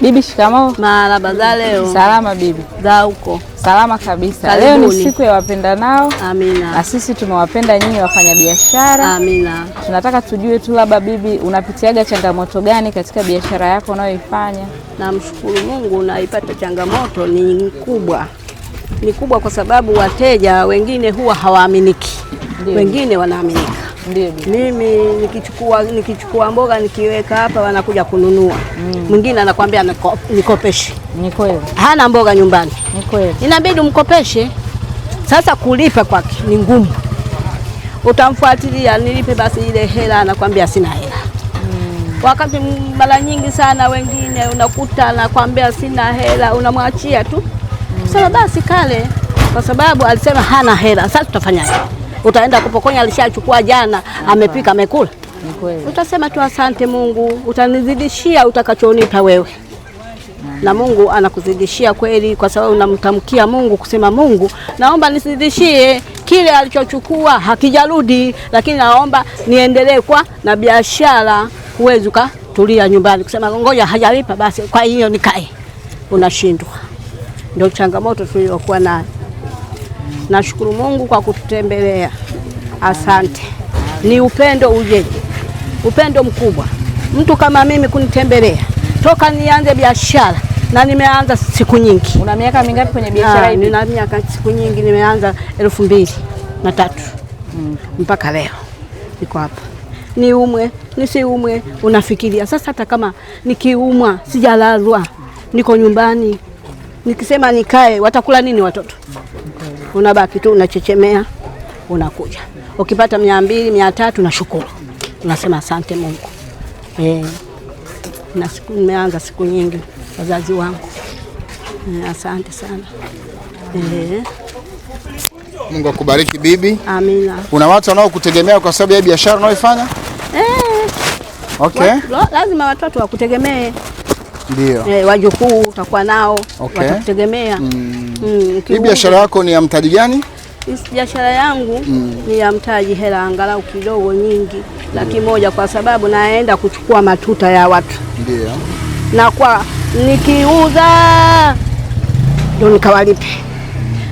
Bibi, shikamoo. Marahaba za leo. Salama bibi. Za huko. Salama kabisa. Karibuni. Leo ni siku ya wapendanao. Amina. Na sisi tumewapenda nyinyi wafanyabiashara. Amina. Tunataka tujue tu labda bibi, unapitiaga changamoto gani katika biashara yako unayoifanya? Namshukuru Mungu, naipata changamoto ni kubwa. Ni kubwa kwa sababu wateja wengine huwa hawaaminiki. Wengine wanaaminika. Ndiyo bibi. Mimi nikichukua mboga nikiweka hapa wanakuja kununua. Mwingine anakuambia nikopeshe. Ni kweli. Hana mboga nyumbani. Ni kweli. Inabidi umkopeshe. Sasa kulipa kwake ni ngumu. Utamfuatilia, nilipe basi ile hela, anakuambia sina hela. Wakati mara nyingi sana wengine unakuta anakuambia sina hela, unamwachia tu. Sasa basi kale, kwa sababu alisema hana hela. Sasa tutafanyaje? Utaenda kupokonya, alishachukua jana, amepika, amekula. Ni kweli. Utasema tu asante Mungu, utanizidishia utakachonipa wewe. Na Mungu anakuzidishia kweli, kwa sababu unamtamkia Mungu kusema, Mungu naomba nisizidishie kile alichochukua hakijarudi, lakini naomba niendelee kwa na biashara. Huwezi ukatulia nyumbani kusema ngoja hajalipa basi kwa hiyo nikae, unashindwa. Ndio changamoto tuliyokuwa nayo. Nashukuru Mungu kwa kututembelea, asante. Ni upendo ujeje, upendo mkubwa. Mtu kama mimi kunitembelea toka nianze biashara, na nimeanza siku nyingi. Una miaka mingapi kwenye biashara hii? Nina miaka siku nyingi, nimeanza 2003 mpaka leo niko hapa. Niumwe nisiumwe, unafikiria sasa, hata kama nikiumwa sijalazwa, niko nyumbani, nikisema nikae watakula nini watoto? Unabaki tu unachechemea, unakuja ukipata 200 300, nashukuru, unasema asante Mungu. Na siku nimeanza siku nyingi, wazazi wangu. Asante sana. Mungu akubariki bibi. Amina. Kuna watu wanaokutegemea kwa sababu ya biashara unayoifanya? Okay. Lazima watoto wakutegemee. Ndio. Wajukuu utakuwa nao, Okay. watakutegemea. Hii biashara yako ni ya mtaji gani? Biashara yangu ni ya mtaji, hela angalau kidogo nyingi, 100,000, kwa sababu naenda kuchukua matuta ya watu. Ndio. Na kwa nikiuza ndo nikawalipe.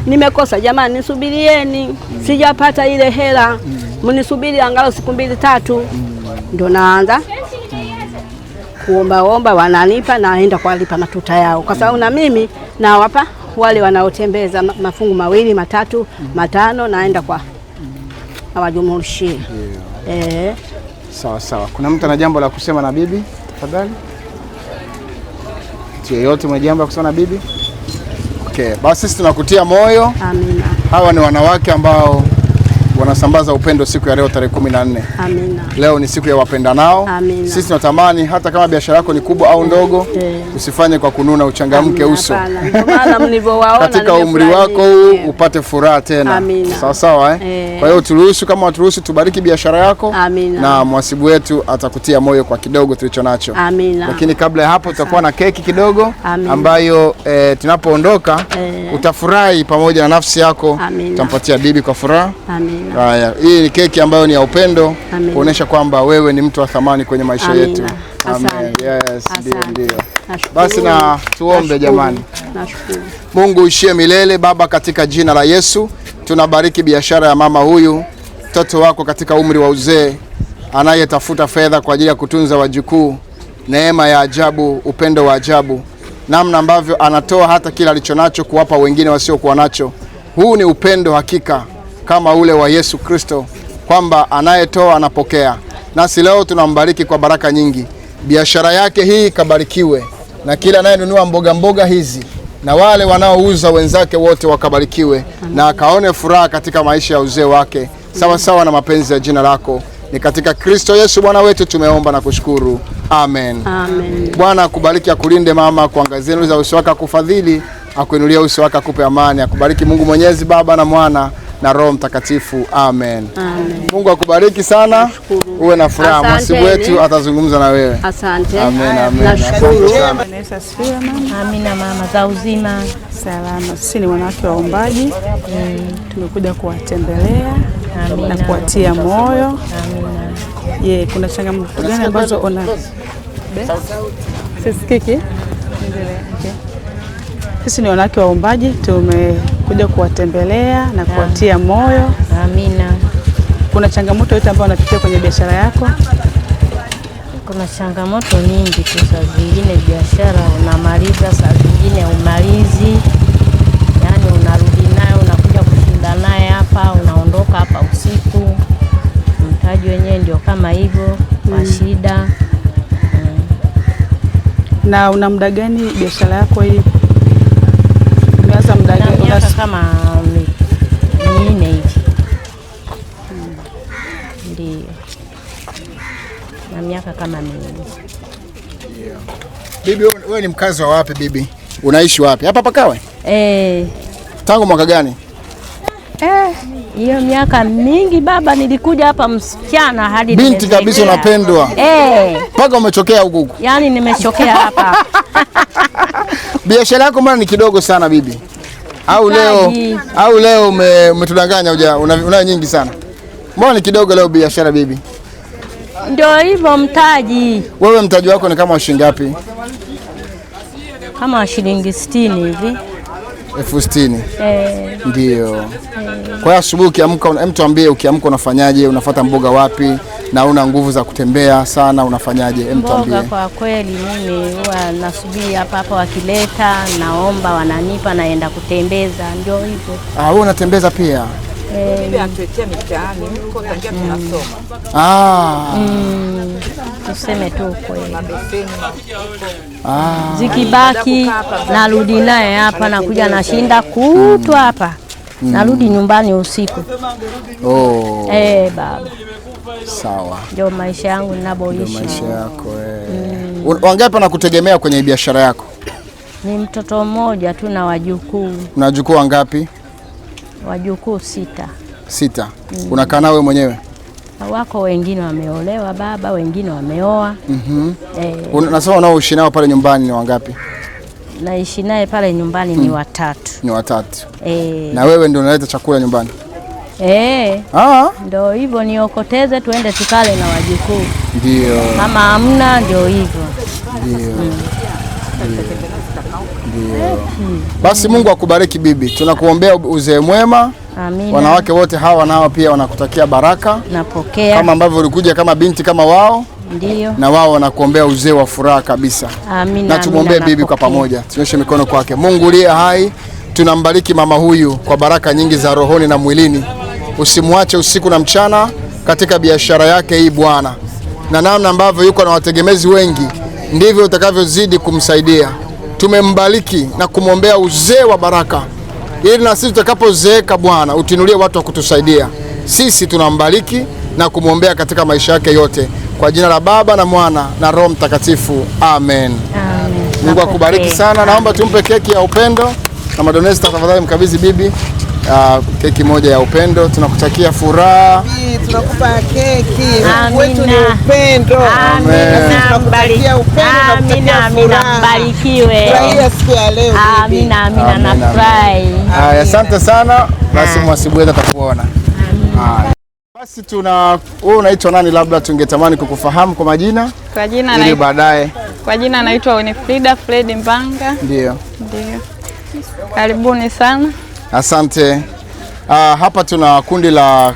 Nimekosa jamani, nisubirieni, sijapata ile hela, mnisubiri angalau siku 2 3, ndo naanza kuombaomba, wananipa, naenda kuwalipa matuta yao, kwa sababu na mimi nawapa wale wanaotembeza mafungu 2 3 5, naenda kwa nawajumulishie. Sawa sawa. Kuna mtu ana jambo la kusema na bibi? Tafadhali. Mtu yeyote mwenye jambo la kusema na bibi? Okay, basi sisi tunakutia moyo. Amina. Hawa ni wanawake ambao wanasambaza upendo siku ya leo tarehe 14. Amina. Leo ni siku ya wapendanao. Amina. Sisi tunatamani hata kama biashara yako ni kubwa au ndogo, usifanye kwa kununa, uchangamke uso. Hapana. Ndio maana mlivyowaona katika umri wako huu upate furaha tena. Amina. Sawa sawa, eh? Kwa hiyo turuhusu, kama waturuhusu tubariki biashara yako. Amina. Na mwasibu wetu atakutia moyo kwa kidogo tulicho nacho. Amina. Lakini kabla ya hapo tutakuwa na keki kidogo. Amina. Ambayo tunapoondoka utafurahi pamoja na nafsi yako. Amina. Utampatia bibi kwa furaha. Amina. Haya, hii ni keki ambayo ni ya upendo, kuonesha kwamba wewe ni mtu wa thamani kwenye maisha yetu. Amen. Yes, ndio ndio. Basi na tuombe jamani. Nashukuru. Mungu uishie milele Baba, katika jina la Yesu tunabariki biashara ya mama huyu, mtoto wako katika umri wa uzee, anayetafuta fedha kwa ajili ya kutunza wajukuu. Neema ya ajabu, upendo wa ajabu, namna ambavyo anatoa hata kila alichonacho kuwapa wengine wasiokuwa nacho. Huu ni upendo hakika kama ule wa Yesu Kristo, kwamba anayetoa anapokea. Nasi leo tunambariki kwa baraka nyingi. Biashara yake hii kabarikiwe, na kila anayenunua mboga mboga hizi na wale wanaouza wenzake wote wakabarikiwe, na akaone furaha katika maisha ya uzee wake, sawa sawa na mapenzi ya jina lako. Ni katika Kristo Yesu Bwana wetu tumeomba na kushukuru. Amen. Amen. Bwana akubariki, akulinde mama, kuangazie nuru za uso wake, akufadhili, akuinulie uso wake, akupe amani. Akubariki Mungu Mwenyezi, Baba na Mwana na Roho Mtakatifu. Amen. Amen. Mungu akubariki sana. Uwe na furaha. Mwasibu wetu atazungumza na wewe. Asante. Amen, amen. Nashukuru. Amina mama, za uzima. Salama. Sisi ni wanawake waombaji. Tumekuja kuwatembelea na kuwatia moyo. Amina. Je, kuna changamoto gani ambazo una Sisikiki? Okay. Sisi ni wanawake waombaji, tumekuja kuwatembelea na kuwatia moyo. Amina. Kuna changamoto yote ambayo unapitia kwenye biashara yako? Kuna changamoto nyingi tu, saa zingine biashara unamaliza, saa zingine umalizi, yaani unarudi naye, unakuja kushinda naye hapa, unaondoka hapa usiku. Mtaji wenyewe ndio kama hivyo kwa shida. Na una muda gani biashara yako hii? Umeanza muda gani? Miaka kama 4 hivi. Ndio. Na miaka kama 4. Yeah. Bibi, wewe ni mkazi wa wapi bibi? Unaishi wapi? Hapa Pakawe? Tangu mwaka gani? Hiyo miaka mingi baba, nilikuja hapa msichana hadi binti kabisa unapendwa. Paka umechokea huku huku. Yaani nimechokea hapa. Biashara yako mbona ni kidogo sana bibi? Au leo umetudanganya, unayo nyingi sana. Mbona ni kidogo leo biashara bibi? Ndio hivyo mtaji. Wewe mtaji wako ni kama shilingi ngapi? Kama shilingi 60 hivi. 60,000. Ndio. Kwa hiyo asubuhi ukiamka, tuambie ukiamka unafanyaje? Unafuata mboga wapi? Na una nguvu za kutembea sana unafanyaje? Tuambie. Mboga kwa kweli mimi huwa nasubiri hapa hapa wakileta, naomba wananipa, naenda kutembeza, ndio hivyo. Ah, wewe unatembeza pia? Bibi anatuletea mitaani huko tangia tunasoma. Tuseme tu kweli. Zikibaki narudi naye hapa, nakuja nashinda kutwa hapa. Narudi nyumbani usiku. Oh. Baba. Sawa. Ndio maisha yangu ninapoishi. Ndio maisha yako. Wangapi wanakutegemea kwenye biashara yako? Ni mtoto mmoja tu na wajukuu. Una wajukuu wangapi? Wajukuu 6. 6. Unakaa nao wewe mwenyewe? Wako wengine wameolewa baba, wengine wameoa. Unasema unaoishi nao pale nyumbani ni wangapi? Naishi naye pale nyumbani ni watatu. Ni watatu. Na wewe ndio unaleta chakula nyumbani? Ndio hivyo, niokoteze tuende tukale na wajukuu. Ndio. Kama hamna ndio hivyo. Ndio. Ndio. Basi Mungu akubariki bibi. Tunakuombea uzee mwema. Amina. Wanawake wote hawa nao pia wanakutakia baraka. Napokea. Kama ambavyo ulikuja kama binti kama wao. Ndio. Na wao wanakuombea uzee wa furaha kabisa. Amina. Na tumuombee bibi kwa pamoja. Tunyoshe mikono kwake. Mungu uliye hai, tunambariki mama huyu kwa baraka nyingi za rohoni na mwilini. Usimwache usiku na mchana katika biashara yake hii Bwana. Na namna ambavyo yuko na wategemezi wengi, ndivyo utakavyozidi kumsaidia. Tumembariki na kumwombea uzee wa baraka, ili na sisi tutakapozeeka Bwana utinulie watu wa kutusaidia. Sisi tunambariki na kumwombea katika maisha yake yote, kwa jina la Baba na Mwana na Roho Mtakatifu. Amen. Amen. Mungu akubariki sana. Naomba tumpe keki ya upendo na Madonesta, tafadhali mkabidhi bibi keki moja ya upendo. Tunakutakia furaha. Tunakupa keki. Wetu ni upendo. Amina. Tunakutakia upendo na Amina, amina, mbarikiwe. Furahia siku ya leo bibi. Amina, amina, nafurahi. Haya, asante sana. Basi mwasibu atakuona. Haya. Basi tuna wewe unaitwa nani, labda tungetamani kukufahamu kwa majina? Kwa jina ili baadaye. Kwa jina naitwa Winifrida Fred Mbanga. Ndio. Ndio. Karibuni sana. Asante. Hapa tuna kundi la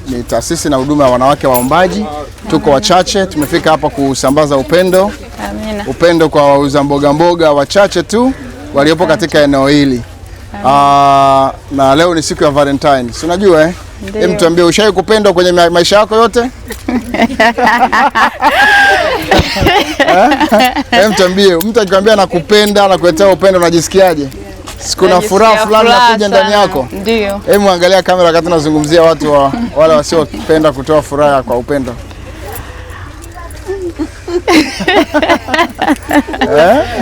ni taasisi na huduma ya wanawake waombaji. Tuko wachache, tumefika hapa kusambaza upendo. Amina. Upendo kwa wauza mboga mboga wachache tu waliopo katika eneo hili. Na leo ni siku ya Valentine. Si unajua eh? Hem, tuambie, ushawahi kupendwa kwenye maisha yako yote? Hem, tuambie, mtu akikwambia nakupenda, nakuletea upendo, unajisikiaje? Kuna furaha fulani inakuja ndani yako? Ndio. Hebu angalia kamera wakati tunazungumzia watu wale wasiopenda kutoa furaha kwa upendo.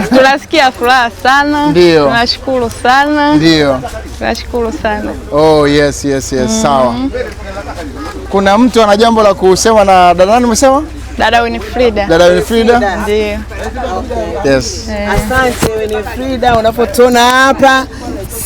Tunasikia furaha sana. Ndio. Tunashukuru sana. Ndio. Tunashukuru sana. Oh, yes, yes, yes. Sawa. Kuna mtu ana jambo la kusema na dada nani umesema? Dada Winifrida. Dada Winifrida? Ndio. Yes. Asante Winifrida, unapotuona hapa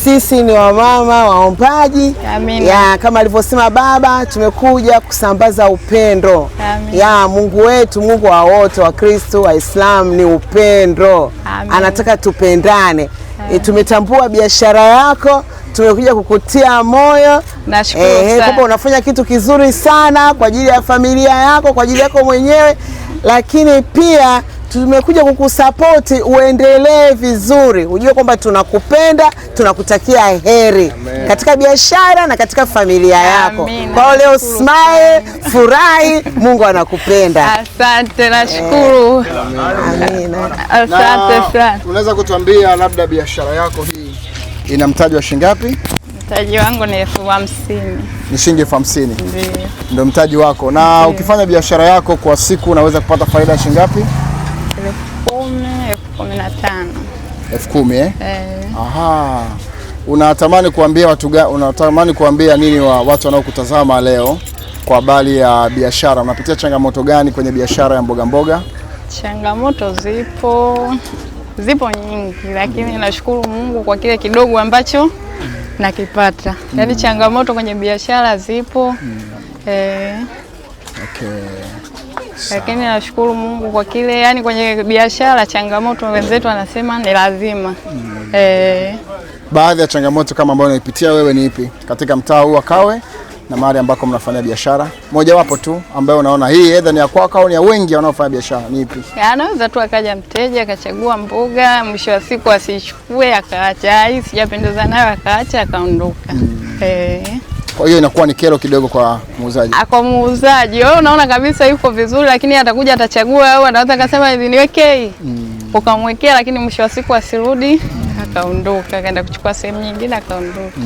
Sisi ni wamama waombaji. Amina. Ya, kama alivyosema baba, tumekuja kusambaza upendo. Amina. Ya, Mungu wetu, Mungu wa wote, wa Kristo, Waislamu ni upendo. Amina. Anataka tupendane. Tumetambua biashara yako, tumekuja kukutia moyo. Nashukuru sana. Kwamba unafanya kitu kizuri sana kwa ajili ya familia yako, kwa ajili yako mwenyewe, lakini pia tumekuja kukusapoti uendelee vizuri, ujue kwamba tunakupenda, tunakutakia heri. Amen. Katika biashara na katika familia yako. Amina. Kwa hiyo leo smile, furahi, Mungu anakupenda. Asante, nashukuru. Amina. Asante sana. Unaweza kutuambia labda biashara yako hii ina mtaji wa shilingi ngapi? Mtaji wangu ni 50,000. Ni shilingi 50,000. Ndio. Ndio mtaji wako. Na ukifanya biashara yako kwa siku unaweza kupata faida ya shilingi ngapi? 10,000, 15,000. 10,000 eh? Aha. Unatamani kuambia watu unatamani kuambia nini watu wanaokutazama leo kwa habari ya biashara? Unapitia changamoto gani kwenye biashara ya mboga mboga? Changamoto zipo nyingi, lakini nashukuru Mungu kwa kile kidogo ambacho nakipata. Yaani changamoto kwenye biashara zipo. Okay. Lakini nashukuru Mungu kwa kile, yani kwenye biashara changamoto wenzetu wanasema ni lazima. Baadhi ya changamoto kama ambayo unaipitia wewe ni ipi katika mtaa huu wa Kawe na mahali ambako mnafanya biashara? Mojawapo tu ambayo unaona hii aidha ni ya kwako au ni ya wengi wanaofanya biashara ni ipi? Anaweza tu akaja mteja akachagua mboga, mwisho wa siku asichukue akaacha, hii sijapendeza nayo akaacha akaondoka. Kwa hiyo inakuwa ni kero kidogo kwa muuzaji. Kwa muuzaji wewe unaona kabisa yuko vizuri, lakini atakuja atachagua au anaweza akasema hivi niwekee. Ukamwekea, lakini mwisho wa siku asirudi, akaondoka akaenda kuchukua sehemu nyingine akaondoka.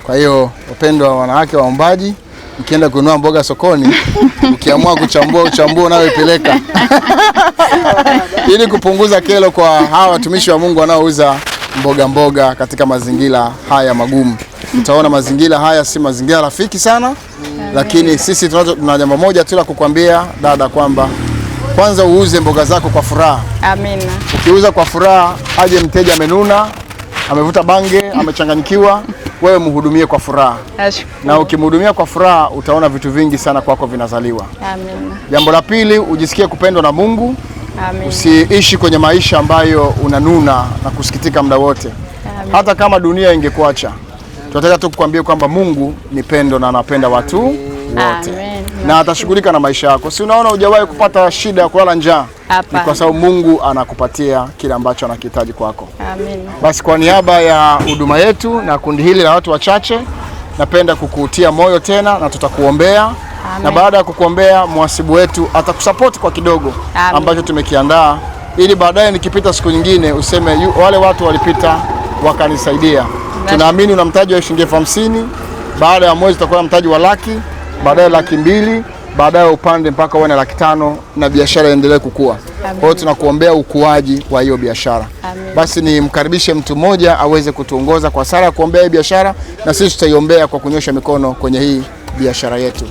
Kwa hiyo wapendwa wanawake waombaji, mkienda kununua mboga sokoni, ukiamua kuchambua uchambue unayoipeleka ili kupunguza kero kwa hawa watumishi wa Mungu wanaouza mboga mboga katika mazingira haya magumu. Utaona mazingira haya si mazingira rafiki sana, lakini sisi tuna jambo moja tu la kukwambia dada, kwamba kwanza uuze mboga zako kwa furaha. Amina. Ukiuza kwa furaha, aje mteja amenuna, amevuta bange, amechanganyikiwa, wewe mhudumie kwa furaha. Na ukimhudumia kwa furaha utaona vitu vingi sana kwako vinazaliwa. Amina. Jambo la pili, ujisikie kupendwa na Mungu. Amina. Usiishi kwenye maisha ambayo unanuna na kusikitika muda wote. Hata kama dunia ingekuacha, tunataka tu kukuambia kwamba Mungu ni pendo na anapenda watu wote. Amen. Na atashughulika na maisha yako. Si unaona hujawahi kupata shida ya kulala njaa? Ni kwa sababu Mungu anakupatia kile ambacho anakihitaji kwako. Amen. Basi kwa niaba ya huduma yetu na kundi hili la watu wachache, napenda kukutia moyo tena na tutakuombea. Amen. Na baada ya kukuombea, mwasibu wetu atakusupport kwa kidogo ambacho tumekiandaa, ili baadaye nikipita siku nyingine useme wale watu walipita wakanisaidia. Tunaamini una mtaji wa shilingi 50,000, baada ya mwezi utakuwa na mtaji wa 100,000, baadaye 200,000, baadaye upande mpaka uwe na 500,000 na biashara iendelee kukua. Kwa hiyo tunakuombea ukuaji wa hiyo biashara. Basi nimkaribishe mtu mmoja aweze kutuongoza kwa sala kuombea hii biashara, na sisi tutaiombea kwa kunyosha mikono kwenye hii biashara yetu.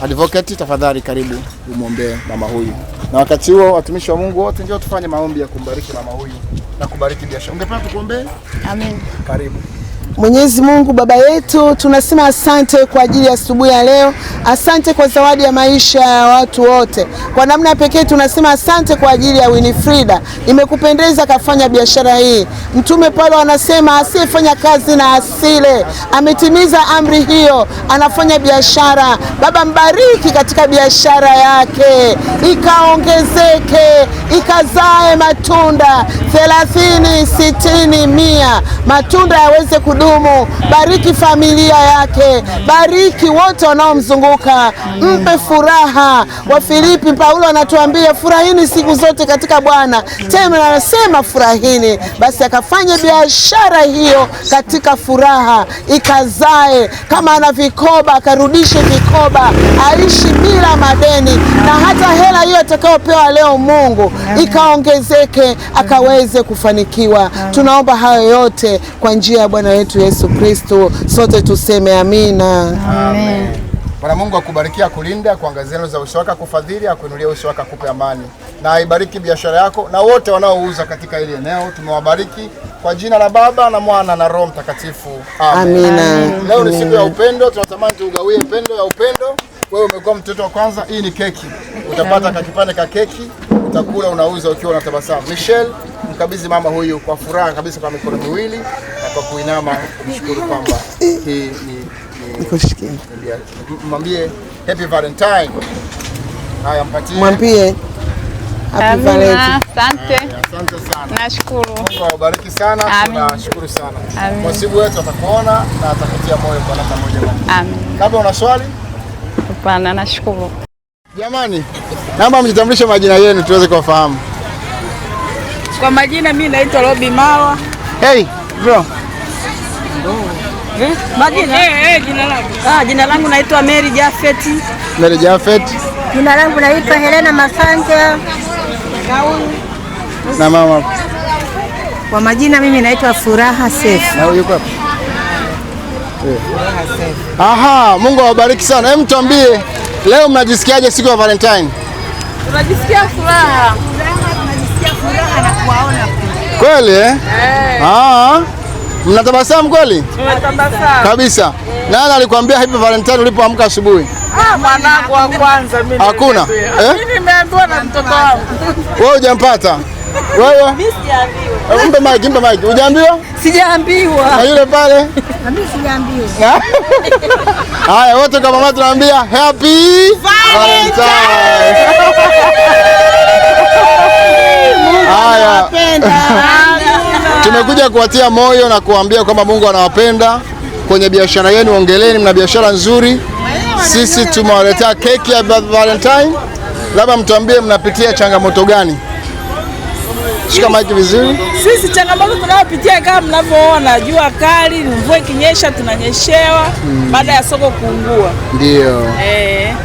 Advocate, tafadhali karibu umuombee mama huyu. Na wakati huo watumishi wa Mungu wote njoo tufanye maombi ya kumbariki mama huyu na kubariki biashara. Ungependa tukuombee? Amen. Karibu. Mwenyezi Mungu Baba yetu, tunasema asante kwa ajili ya asubuhi ya leo. Asante kwa zawadi ya maisha ya watu wote. Kwa namna pekee tunasema asante kwa ajili ya Winifrida. Imekupendeza kafanya biashara hii. Mtume Paulo anasema asiyefanya kazi na asile. Ametimiza amri hiyo, anafanya biashara. Baba, mbariki katika biashara yake, ikaongezeke, ikazae matunda 30, 60, 100. Matunda yaweze kudumu. Bariki familia yake, bariki wote wanaomzunguka, mpe furaha. Wafilipi, Paulo anatuambia furahini siku zote katika Bwana, tena anasema furahini. Basi akafanye biashara hiyo katika furaha, ikazae. Kama ana vikoba akarudishe vikoba, aishi bila madeni, na hata hela hiyo atakayopewa leo Mungu ikaongezeke, akaweze kufanikiwa. Tunaomba hayo yote kwa njia ya Bwana wetu Yesu Kristo, sote tuseme amina. Amen. Bwana Mungu akubarikia, akulinda, akuangazie nuru za uso wake, akufadhili, akuinulie uso wake, akupe amani. na aibariki biashara yako na wote wanaouza katika hili eneo. Tumewabariki kwa jina la Baba na Mwana na Roho Mtakatifu. Amen. Amina. Leo ni siku ya upendo, tunatamani tuugawie pendo ya upendo. Wewe umekuwa mtoto wa kwanza, hii ni keki. Utapata kakipande ka keki, utakula, unauza ukiwa unatabasamu. Michelle, mkabidhi mama huyu kwa furaha kabisa kwa mikono miwili na kwa kuinama kumshukuru kwamba hii ni Nikushikie. Mwambie Happy Valentine. Haya, mpatie. Mwambie Happy Amina, Valentine. asante. Asante sana. Nashukuru. Mungu awabariki sana. Amin. Tunashukuru sana. Amin. Mwasibu wetu atakuona na atakutia moyo kwa namna moja au nyingine. Amin. Labda una swali? Hapana, nashukuru. Jamani, naomba mjitambulishe majina yenu tuweze kuwafahamu. Kwa majina mimi naitwa Robi Mawa. Hey, bro. Majina? Jina langu. Jina langu naitwa Mary Jafet. Mary Jafet Jina langu naitwa Helena Masanja. na mama. Kwa majina mimi naitwa Furaha Sefu. Na huyu yuko hapa? Aha, Mungu awabariki sana. Hem, tuambie leo mnajisikiaje siku ya Valentine? Tunajisikia furaha. Kweli eh? Ah. Mnatabasamu kweli? Tunatabasamu. Kabisa. Nani alikwambia Happy Valentine ulipoamka asubuhi? Mwanangu wa kwanza mimi. Hakuna. Eh? Mimi nimeambiwa na mtoto wangu. Wewe hujampata? Wewe? Mimi sijaambiwa. Mpe mic, mpe mic. Hujaambiwa? Sijaambiwa. Na yule pale? Na mimi sijaambiwa. Haya, wote kwa mama tunaambia Happy Valentine. Haya. Tumekuja kuwatia moyo na kuambia kwamba Mungu anawapenda. Kwenye biashara yenu ongeleni, mna biashara nzuri. Sisi tumewaletea keki ya Valentine. Labda mtuambie mnapitia changamoto gani? Shika mic vizuri. Sisi changamoto tunayopitia kama mnavyoona, jua kali, mvua ikinyesha tunanyeshewa baada ya soko kuungua. Ndio.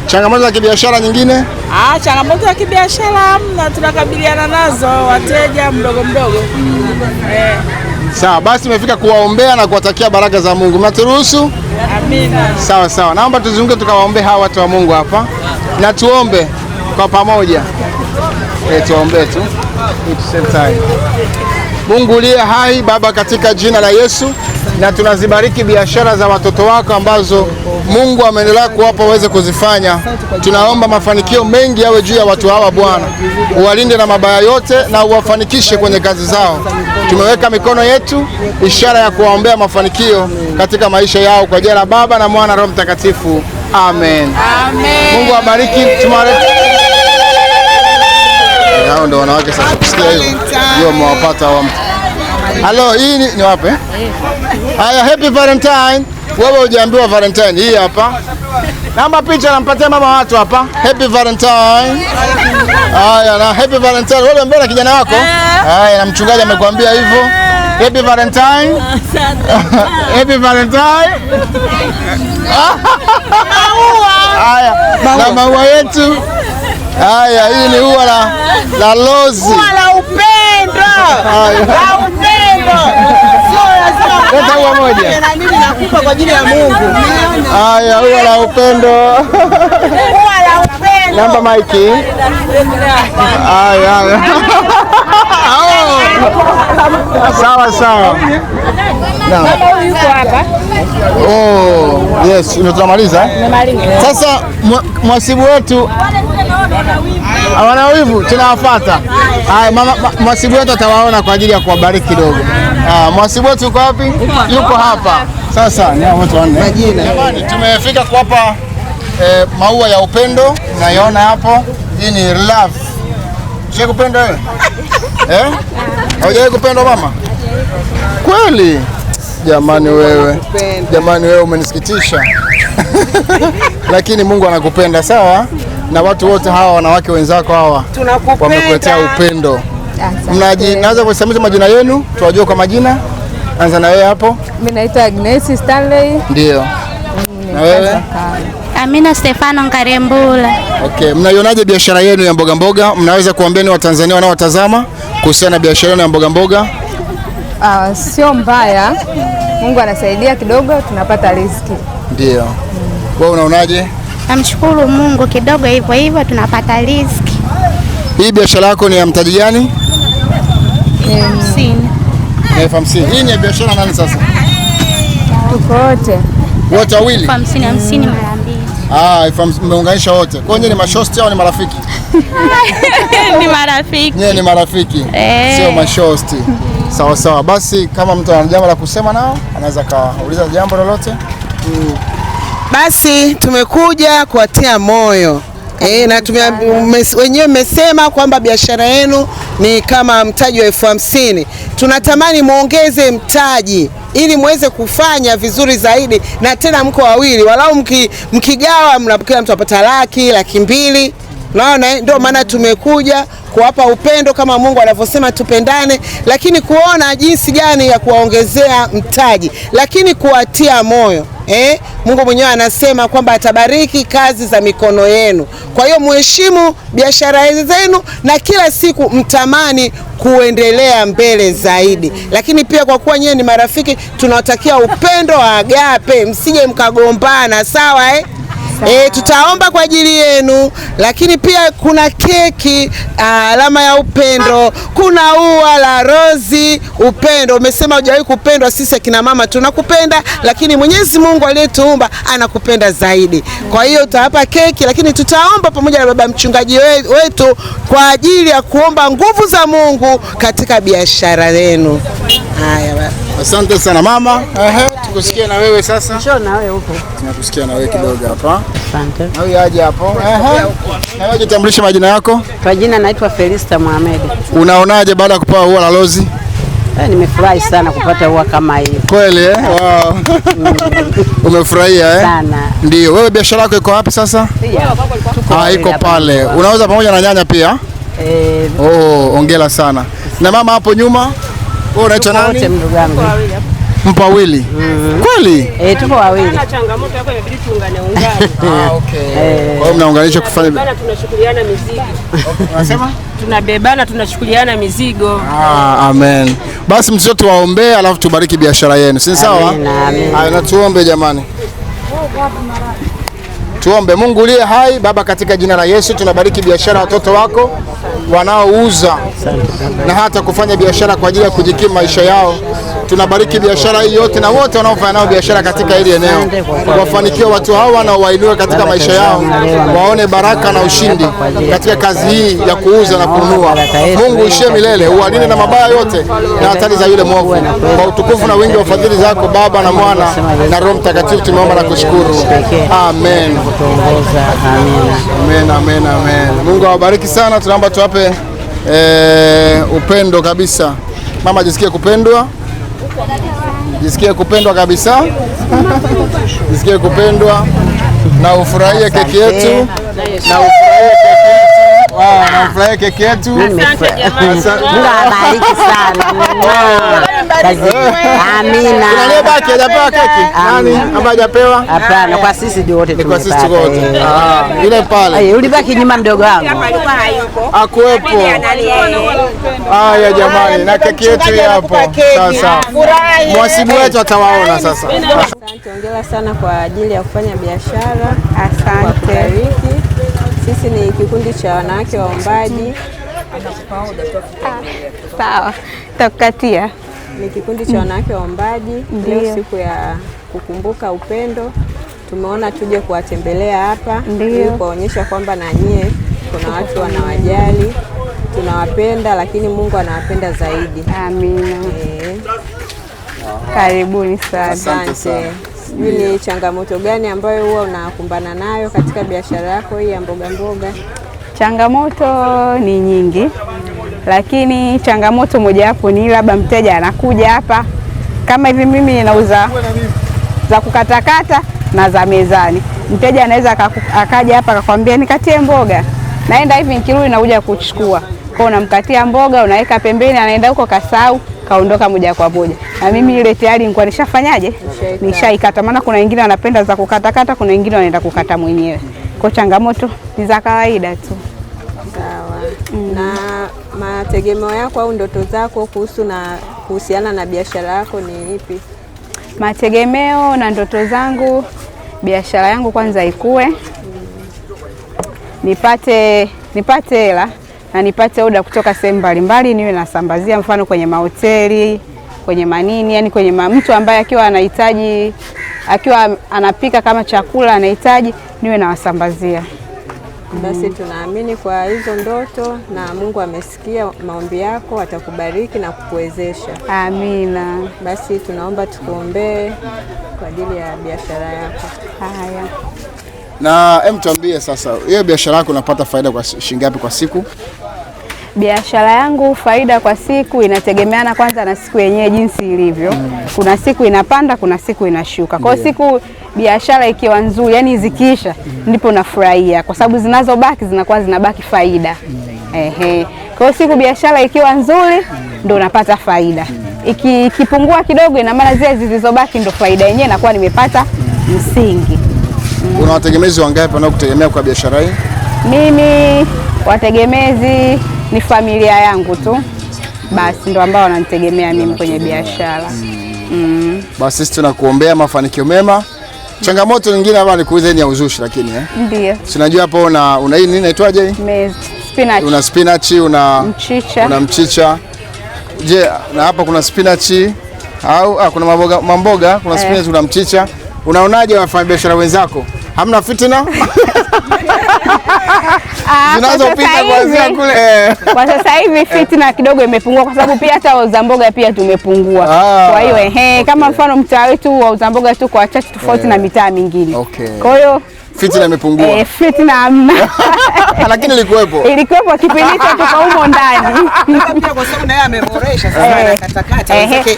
Changamoto za kibiashara nyingine? Changamoto ya kibiashara hamna, tunakabiliana nazo wateja mdogo mdogo. Sawa, basi tumefika kuwaombea na kuwatakia baraka za Mungu. Mnaturuhusu? Amina. Sawa sawa. Naomba tuzunguke tukawaombe hawa watu wa Mungu hapa. Na tuombe kwa pamoja. Tuombe tu. Same time. Mungu uliye hai Baba, katika jina la Yesu, na tunazibariki biashara za watoto wako ambazo Mungu ameendelea kuwapa waweze kuzifanya. Tunaomba mafanikio mengi yawe juu ya watu hawa Bwana, uwalinde na mabaya yote na uwafanikishe kwenye kazi zao. Tumeweka mikono yetu ishara ya kuwaombea mafanikio katika maisha yao, kwa jina la Baba na Mwana Roho Mtakatifu, amen. Amen. Mungu awabariki. Hao ndio wanawake sasa, kusikia hivyo ndio mwapata wa mtu. Halo, hii ni wapi? Haya, Happy Valentine. Wewe hujaambiwa Valentine, hii hapa. Namba picha nampatia mama watu hapa. Happy Valentine. Haya, na Happy Valentine. Wewe mbona kijana wako? Haya, na mchungaji amekwambia hivyo. Happy Valentine. Happy Valentine. Haya, na maua yetu. Haya, hii ni ua la lozi. Ua la upendo. La upendo. Sio lazima. Leta ua moja. Na mimi nakupa kwa ajili ya Mungu. Haya, ua la upendo. Ua la upendo. Namba maiki. Haya, haya. Sawa sawa. Naam. Yuko hapa. Oh, yes, ndio tunamaliza. Sasa mwasibu wetu hawana wivu, tunawafuata. Haya, mama mwasibu wetu atawaona kwa ajili ya kuwabariki kidogo. Mwasibu wetu yuko wapi? Yuko hapa. Sasa ni hao watu wanne. Majina. Jamani, tumefika kuwapa maua ya upendo, naiona hapo. Hii ni love. Sio kupenda wewe? Eh? Haujawahi kupendwa mama? Kweli? Jamani wewe. Jamani wewe umenisikitisha. Lakini Mungu anakupenda, sawa? Na watu wote hawa wanawake wenzako hawa wamekuletea upendo. Mnaanza kusimamisha majina yenu, tuwajue kwa majina. Anza na wewe hapo. Mimi naitwa Agnes Stanley. Ndio. Na wewe? Amina Stefano Nkarembula. Okay, mnaionaje biashara yenu ya mboga mboga? Mnaweza kuambia ni Watanzania wanaotazama kuhusiana na biashara yenu ya mboga mboga? Sio mbaya. Mungu anasaidia kidogo tunapata riziki. Ndio. Wewe unaonaje? Namshukuru Mungu kidogo hivyo hivyo tunapata riziki. Hii biashara yako ni ya mtaji gani? 50. 50. Hii ni biashara nani sasa? Tuko wote. Wote wawili? 50 50 mara mbili. Ah, mmeunganisha wote. Kwa hiyo ni mashosti au ni marafiki? Ni marafiki. Nyie ni marafiki. Sio mashosti. Sawa sawa. Basi kama mtu ana jambo la kusema nao, anaweza kauliza jambo lolote. Basi tumekuja kuwatia moyo. Na wenyewe mmesema kwamba biashara yenu ni kama mtaji wa 50,000. Tunatamani muongeze mtaji ili muweze kufanya vizuri zaidi, na tena mko wawili, walau mkigawa mnapokea mtu apata laki, 200,000. Unaona, ndio maana tumekuja kuwapa upendo kama Mungu anavyosema tupendane, lakini kuona jinsi gani ya kuwaongezea mtaji, lakini kuwatia moyo. Mungu mwenyewe anasema kwamba atabariki kazi za mikono yenu. Kwa hiyo muheshimu biashara zenu na kila siku mtamani kuendelea mbele zaidi. Lakini pia kwa kuwa nyewe ni marafiki, tunawatakia upendo wa agape, msije mkagombana, sawa Tutaomba kwa ajili yenu, lakini pia kuna keki alama ya upendo, kuna ua la rozi upendo. Umesema hujawahi kupendwa, sisi akina mama tunakupenda, lakini Mwenyezi Mungu aliyetuumba anakupenda zaidi. Kwa hiyo tutawapa keki, lakini tutaomba pamoja na baba mchungaji wetu kwa ajili ya kuomba nguvu za Mungu katika biashara yenu. Haya baba. Asante sana mama. Tukusikie na wewe sasa. Njoo na wewe huko. Tunakusikia na wewe kidogo hapa. Asante. Na wewe aje hapo. Na wewe jitambulishe majina yako. Kwa jina naitwa Felista Mohamed. Unaonaje baada ya kupewa ua la rozi? Nimefurahi sana kupata ua kama hii. Kweli Wow. Umefurahia Sana. Ndio. Wewe biashara yako iko wapi sasa? Iko pale. Unauza pamoja na nyanya pia? Oh, hongera sana. Na mama hapo nyuma? Wewe unaitwa nani? Wote ndugu yangu. Mpo wawili? Kweli? Tupo wawili. Changamoto yako inabidi tuungane ungane. Okay. Kwa hiyo mnaunganisha kufanya bana, tunashukuriana mizigo. Unasema? Tunabebana, tunashukuriana mizigo. Amen. Basi msio tuwaombee alafu tubariki biashara yenu. Si sawa? Amen. Haya, na tuombe jamani. Tuombe. Mungu uliye hai, Baba, katika jina la Yesu tunabariki biashara watoto wako wanaouza na hata kufanya biashara kwa ajili ya kujikimu maisha yao. Tunabariki biashara hii yote na wote wanaofanya nao biashara katika hili eneo. Wafanikiwe watu hawa na wainue katika maisha yao, waone baraka na ushindi katika kazi hii ya kuuza na kununua. Mungu uishie milele, uwalinde na mabaya yote na hatari za yule mwovu. Kwa utukufu na wingi wa fadhili zako Baba na Mwana na Roho Mtakatifu tumeomba na kushukuru. Amen. Amen, amen, amen. Mungu awabariki sana. Tunaomba tuwape upendo kabisa. Mama jisikie kupendwa. Jisikie kupendwa kabisa. Jisikie kupendwa na ufurahie keki yetu. Na ufurahie keki yetu. Wow, na ufurahie keki yetu. Asante jamani. Mungu awabariki sana. Amina. Kuna aliyebaki hajapewa keki? Nani ambaye hajapewa? Hapana, kwa sisi ndio wote tumepata. Kwa sisi wote. Ile pale. Ulibaki nyuma mdogo wangu. Hakuwepo. Haya jamani, na keki yetu hapo. Sasa mwasibu wetu atawaona sasa. Asante, hongera sana kwa ajili ya kufanya biashara. Asante. Sisi ni kikundi cha wanawake waombaji. Sawa, tutakukatia. Ni kikundi cha wanawake waombaji. Leo siku ya kukumbuka upendo, tumeona tuje kuwatembelea hapa ili kuwaonyesha kwamba na nyie kuna watu wanawajali, tunawapenda, lakini Mungu anawapenda zaidi. Amina. Karibuni sana. Asante. Sijui ni changamoto gani ambayo huwa unakumbana nayo katika biashara yako hii ya mboga mboga? Changamoto ni nyingi, lakini changamoto mojawapo ni labda mteja anakuja hapa kama hivi, mimi ninauza za kukatakata na za mezani. Mteja anaweza akaja hapa akakwambia nikatie mboga, naenda hivi nikirudi nakuja kuchukua. Kwa unamkatia mboga unaweka pembeni, anaenda huko kasau kaondoka moja kwa moja. Na mimi ile tayari nilikuwa nishafanyaje? Nishaikata. Maana kuna wengine wanapenda za kukatakata, kuna wengine wanaenda kukata mwenyewe. Kwa changamoto ni za kawaida tu. Sawa. Na mategemeo yako au ndoto zako kuhusu na kuhusiana na biashara yako ni ipi? Mategemeo na ndoto zangu, biashara yangu kwanza ikue. Nipate hela, na nipate oda kutoka sehemu mbalimbali, niwe nasambazia, mfano kwenye mahoteli, kwenye manini, yani kwenye mtu ambaye akiwa anahitaji, akiwa anapika kama chakula anahitaji, niwe nawasambazia. Basi tunaamini kwa hizo ndoto na Mungu amesikia maombi yako, atakubariki na kukuwezesha. Amina. Basi tunaomba tukuombee kwa ajili ya biashara yako. Haya. Na tuambie sasa, hiyo biashara yako unapata faida kwa shilingi ngapi kwa siku? Biashara yangu faida kwa siku inategemeana kwanza na siku yenyewe jinsi ilivyo. Kuna siku inapanda, kuna siku inashuka. Kwa siku biashara ikiwa nzuri, yani zikiisha, ndipo nafurahia kwa sababu zinazobaki zinakuwa zinabaki faida. Ehe. Kwa siku biashara ikiwa nzuri ndo napata faida. Ikipungua kidogo ina maana zile zilizobaki ndo faida yenyewe nakuwa nimepata msingi. Una wategemezi wangapi wanaokutegemea kwa biashara hii? Mimi wategemezi ni familia yangu tu. Basi ndo ambao wananitegemea mimi kwenye biashara. Basi sisi tunakuombea mafanikio mema. Changamoto nyingine hapa ni kuuza ni ya uzushi lakini Ndio. Si unajua hapo una hii nini inaitwaje hii? Spinach. Una spinach, una mchicha. Una mchicha. Je, na hapa kuna spinach au kuna mamboga, kuna spinach, kuna mchicha. Unaonaje wafanyabiashara wenzako? Hamna fitina? Zinazopita kuanzia kule. Kwa sasa hivi fitina kidogo imepungua kwa sababu pia hata wauza mboga pia tumepungua. Kwa hiyo kama mfano mtaa wetu wauza mboga tu kwa wachache tofauti na mitaa mingine. Kwa hiyo fitina imepungua. Fitina hamna. Lakini ilikuwepo. Ilikuwepo kipindi hicho tuko humo ndani. Pia kwa sababu naye ameboresha sasa anakatakata.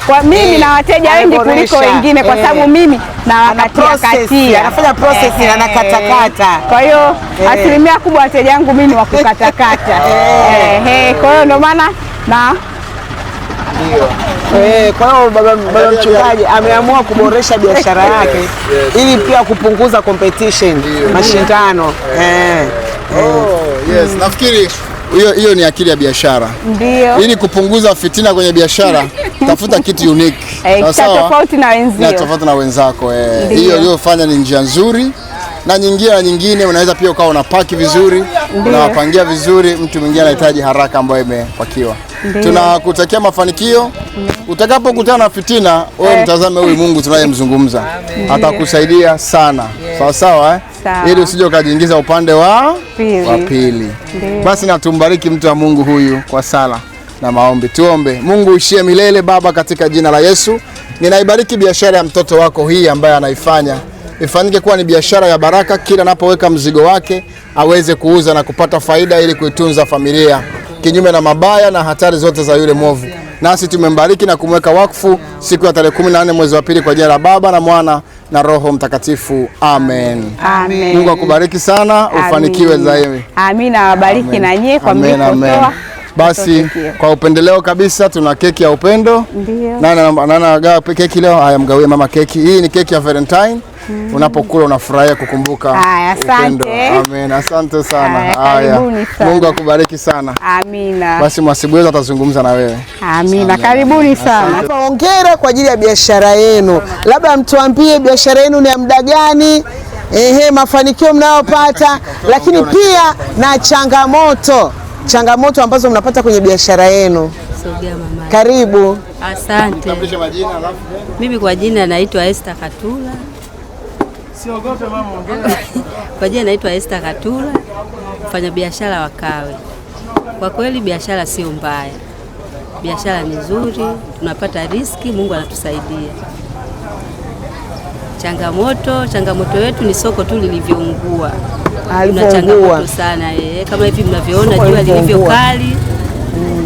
Kwa mimi na wateja wengi kuliko wengine kwa sababu mimi na wakatia. Anafanya process na anakatakata. Kwa hiyo asilimia kubwa wateja wangu mimi ni wa kukatakata. Kwa hiyo ndio maana na ndio. Kwa hiyo baba mchungaji ameamua kuboresha biashara yake ili pia kupunguza competition, mashindano. Yes, nafikiri hiyo ni akili ya biashara. Ndio. Ili kupunguza fitina kwenye biashara, tafuta kitu unique. Tofauti na wenzio. Na tofauti na wenzako. Hiyo uliyofanya ni njia nzuri. Na nyingine unaweza pia ukawa unapaki vizuri, unawapangia vizuri, mtu mwingine anahitaji haraka ambayo imepakiwa. Tunakutakia mafanikio. Utakapokutana na fitina, wewe mtazame huyu Mungu tunayemzungumza. Atakusaidia sana. Sawa sawa Ili usije ukajiingiza upande wa pili. Basi na tumbariki mtu wa Mungu huyu kwa sala na maombi. Tuombe. Mungu uishie milele Baba, katika jina la Yesu. Ninaibariki biashara ya mtoto wako hii ambaye anaifanya. Ifanyike kuwa ni biashara ya baraka, kila anapoweka mzigo wake aweze kuuza na kupata faida ili kuitunza familia kinyume na mabaya na hatari zote za yule mwovu. Nasi tumembariki na kumweka wakfu siku ya tarehe 14 mwezi wa pili kwa jina la Baba na Mwana na Roho Mtakatifu. Amen. Amen. Mungu akubariki sana, ufanikiwe zaidi. Amina, awabariki na nyie kwa mlikotoa. Basi kwa upendeleo kabisa tuna keki ya upendo. Ndio. Nani anagawa keki leo? Haya, mgawie mama keki. Hii ni keki ya Valentine. Unapokula unafurahia kukumbuka upendo. Amen. Asante sana. Haya. Mungu akubariki sana. Amina. Basi mwasibu wetu atazungumza na wewe. Amina. Karibuni sana. Hongera kwa ajili ya biashara yenu. Labda mtuambie biashara yenu ni ya muda gani? Mafanikio mnayopata, lakini pia na changamoto ambazo mnapata kwenye biashara yenu. Sogea mama. Karibu. Asante. Mimi kwa jina naitwa Esther Katula. Siogope mama, ongea. Kwa jina naitwa Esther Katula, mfanya biashara wa Kawe. Kwa kweli biashara sio mbaya. Biashara ni nzuri, tunapata riski, Mungu anatusaidia. Changamoto yetu ni soko tu lilivyoungua. Tuna changamoto sana kama hivi mnavyoona jua lilivyo kali.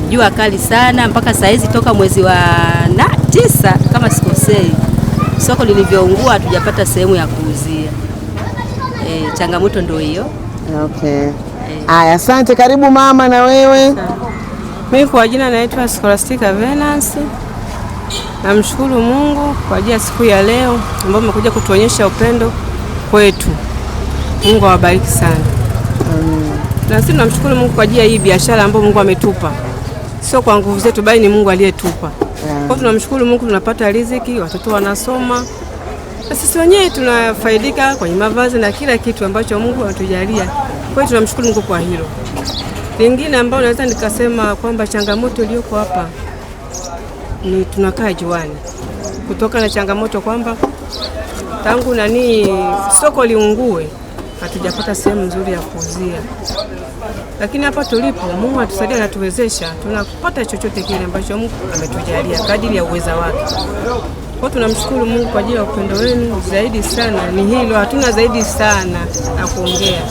Jua kali sana mpaka saa hizi toka mwezi wa 9 kama sikosei. Soko lilivyoungua hatujapata sehemu ya kuuzia. Changamoto ndio hiyo. Okay. Aya, asante. Karibu mama na wewe. Mimi kwa jina naitwa Scholastica Venance. Namshukuru Mungu kwa ajili ya siku ya leo ambapo mmekuja kutuonyesha upendo kwetu. Mungu awabariki sana. Na sisi tunamshukuru Mungu kwa ajili ya hii biashara ambayo Mungu ametupa. Sio kwa nguvu zetu bali ni Mungu aliyetupa. Kwa tunamshukuru Mungu, tunapata riziki, watoto wanasoma. Na sisi wenyewe tunafaidika kwenye mavazi na kila kitu ambacho Mungu anatujalia. Kwa hiyo tunamshukuru Mungu kwa hilo. Lingine ambayo naweza nikasema kwamba changamoto iliyoko hapa ni tunakaa juani, kutoka na changamoto kwamba tangu soko liungue hatujapata sehemu nzuri ya kuuzia. Lakini hapa tulipo Mungu atusaidia na tuwezesha, tunapata chochote kile ambacho Mungu ametujalia kadiri ya uweza wake. Kwa tunamshukuru Mungu kwa ajili ya upendo wenu zaidi sana. Ni hilo, hatuna zaidi sana na kuongea.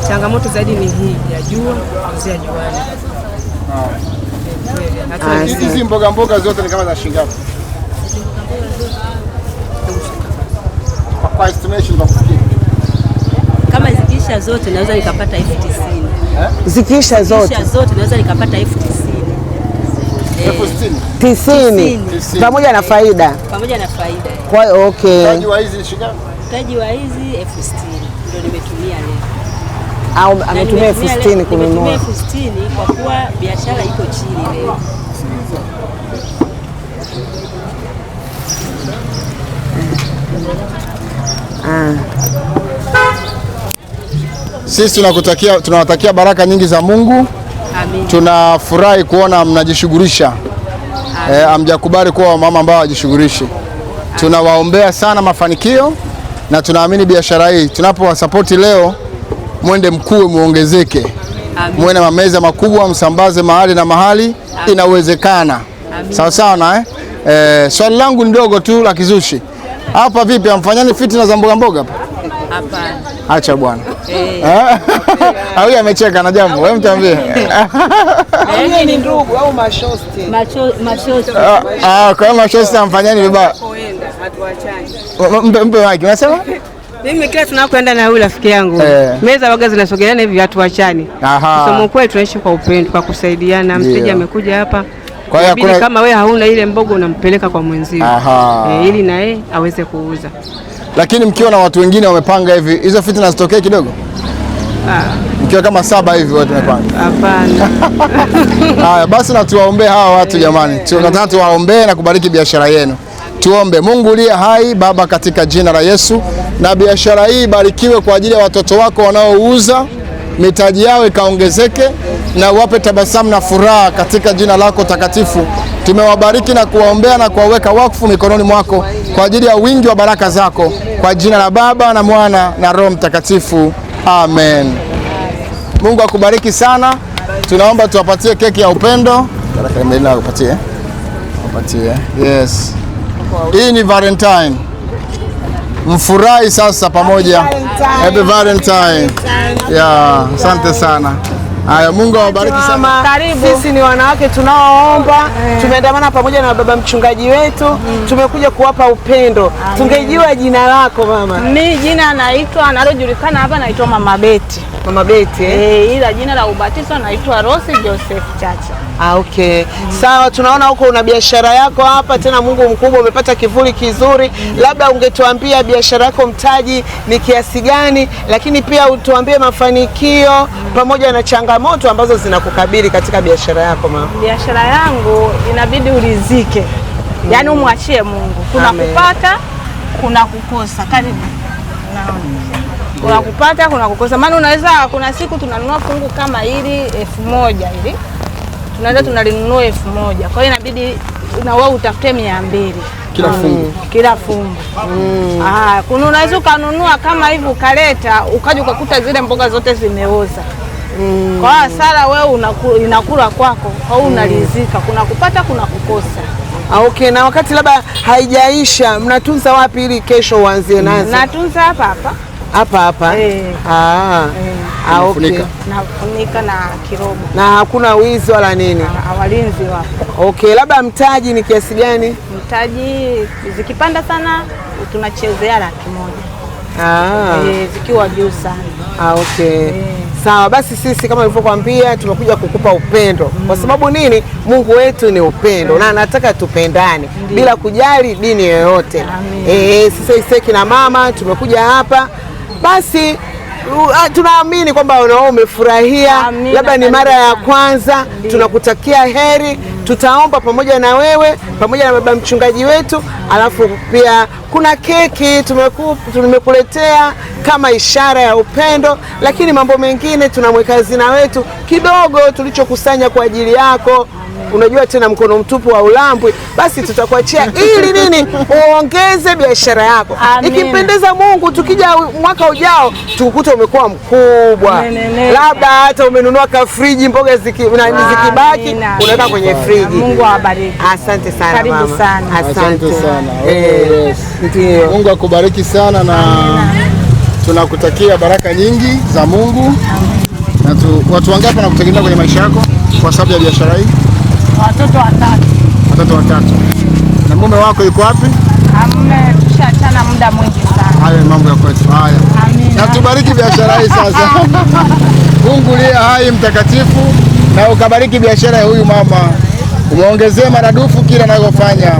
Changamoto zaidi ni hii ya jua, kuuzia juani. Hizi mboga mboga zote ni kama za shilingi ngapi? Kwa estimation kwa kufikiri. Kama zikisha zote naweza nikapata 90,000. Zikisha zote? Zikisha zote naweza nikapata 90,000. 90 pamoja na faida. Pamoja na faida. Kwa hiyo okay. Mtaji wa hizi shilingi ngapi? Mtaji wa hizi 60,000 ndio nimetumia leo. Au ametumia 60,000 kununua. Nimetumia 60,000 kwa kuwa biashara iko chini leo. Sisi tunawatakia baraka nyingi za Mungu. Amen. Tunafurahi kuona mnajishughulisha. Hamjakubali kuwa mama ambao hawajishughulishi. Tunawaombea sana mafanikio na tunaamini biashara hii tunapowasupport leo mwende mkuu muongezeke. Muwe na mameza makubwa, msambaze mahali na mahali. Amen. Inawezekana. Sawa sawa na swali langu ni dogo tu la kizushi. Hapa vipi, amfanyani fitina za mboga mboga hapa? Hapana. Acha bwana. Huyu amecheka na jambo. Wewe mtambie. Huyu ni ndugu au mashosti? Mashosti. Kwa hiyo mashosti amfanyani vibaya. Mpe mic. Unasema? Mimi kila tunakoenda na huyu rafiki yangu, meza waga zinasogeleana hivi, hatuachani. Kusema kweli tunaishi kwa upendo, kwa kusaidiana. Mteja amekuja hapa. Kwa hiyo kuna... kama wewe hauna ile mboga unampeleka kwa mwenzio. Ili na yeye aweze kuuza. Lakini mkiwa na watu wengine wamepanga hivi, hizo fitina zitokee kidogo? Mkiwa kama 7 hivi wote wamepanga. Hapana. Haya basi, na tuwaombee hawa watu jamani. Tunataka tuwaombee na kubariki biashara yenu. Tuombe. Mungu uliye hai Baba, katika jina la Yesu, na biashara hii ibarikiwe kwa ajili ya watoto wako wanaouza, mitaji yao ikaongezeke na wape tabasamu na furaha katika jina lako takatifu. Tumewabariki na kuwaombea na kuwaweka wakfu mikononi mwako kwa ajili ya wingi wa baraka zako, kwa jina la Baba na Mwana na Roho Mtakatifu. Amen. Mungu akubariki sana. Tunaomba tuwapatie keki ya upendo. Baraka Melina akupatie. Akupatie. Yes. Hii ni Valentine. Mfurahi sasa pamoja. Happy Valentine. Yeah, asante sana. Haya, Mungu awabariki sana. Karibu. Sisi ni wanawake tunaoomba, tumeandamana pamoja na baba mchungaji wetu, tumekuja kuwapa upendo. Tungejua jina lako mama. Mimi jina naitwa nalojulikana hapa naitwa Mama Beti. Mama Beti eh? Ila jina la ubatizo naitwa Rose Joseph Chacha. Okay. Sawa, tunaona huko una biashara yako hapa tena, Mungu mkubwa umepata kivuli kizuri. Labda ungetuambia biashara yako mtaji ni kiasi gani, lakini pia utuambie mafanikio pamoja na changamoto ambazo zinakukabili katika biashara yako mama. Biashara yangu inabidi ulizike. Yaani umwachie Mungu. Kuna kupata, kuna kukosa. Karibu. Naona. Kuna kupata, kuna kukosa. Maana unaweza kuna siku tunanunua fungu kama hili 1000 hili. Tunaweza tunalinunua 1000. Kwa hiyo inabidi na wewe utafute 200. Kila fungu. Kila fungu. Kuna unaweza ukanunua kama hivi ukaleta ukaja ukakuta zile mboga zote zimeoza. Kwa hasara wewe inakula kwako, au unalizika. Kuna kupata, kuna kukosa. Okay, na wakati labda haijaisha mnatunza wapi ili kesho uanzie nazo? Natunza hapa hapa. Hapa hapa. Okay. Nafunika na kirobo. Na hakuna wizi wala nini? Walinzi wapo. Okay, labda mtaji ni kiasi gani? Mtaji zikipanda sana tunachezea 100,000. Zikiwa juu sana. Okay. Sawa, basi sisi kama nilivyokuambia tumekuja kukupa upendo. Kwa sababu nini? Mungu wetu ni upendo na anataka tupendane bila kujali dini yoyote. Sisi kina mama tumekuja hapa. Basi tunaamini kwamba wewe umefurahia, labda ni mara ya kwanza. Tunakutakia heri Tutaomba pamoja na wewe pamoja na baba mchungaji wetu, alafu pia kuna keki tumekuletea kama ishara ya upendo, lakini mambo mengine tunamweka hazina wetu kidogo tulichokusanya kwa ajili yako. Unajua tena mkono mtupu wa ulambwi, basi tutakuachia ili nini uongeze biashara yako. Ikimpendeza Mungu, tukija mwaka ujao tukukute umekuwa mkubwa, labda hata umenunua kafriji, mboga zikibaki unaweka kwenye friji. Mungu awabariki. Asante sana. Karibu mama. Sana. Asante sana. Yes. Ndio. Mungu akubariki sana na tunakutakia baraka nyingi za Mungu. Na watu wangapi wanakutegemea kwenye maisha yako kwa sababu ya biashara hii? Watoto watatu. Watoto watatu. Na mume wako yuko wapi? Mume tushaachana muda mwingi sana. Hayo ni mambo ya kwetu. Haya. Amina. Na tubariki biashara hii sasa. Mungu liye hai mtakatifu, na ukabariki biashara ya huyu mama. Umuongezee maradufu kila anayofanya.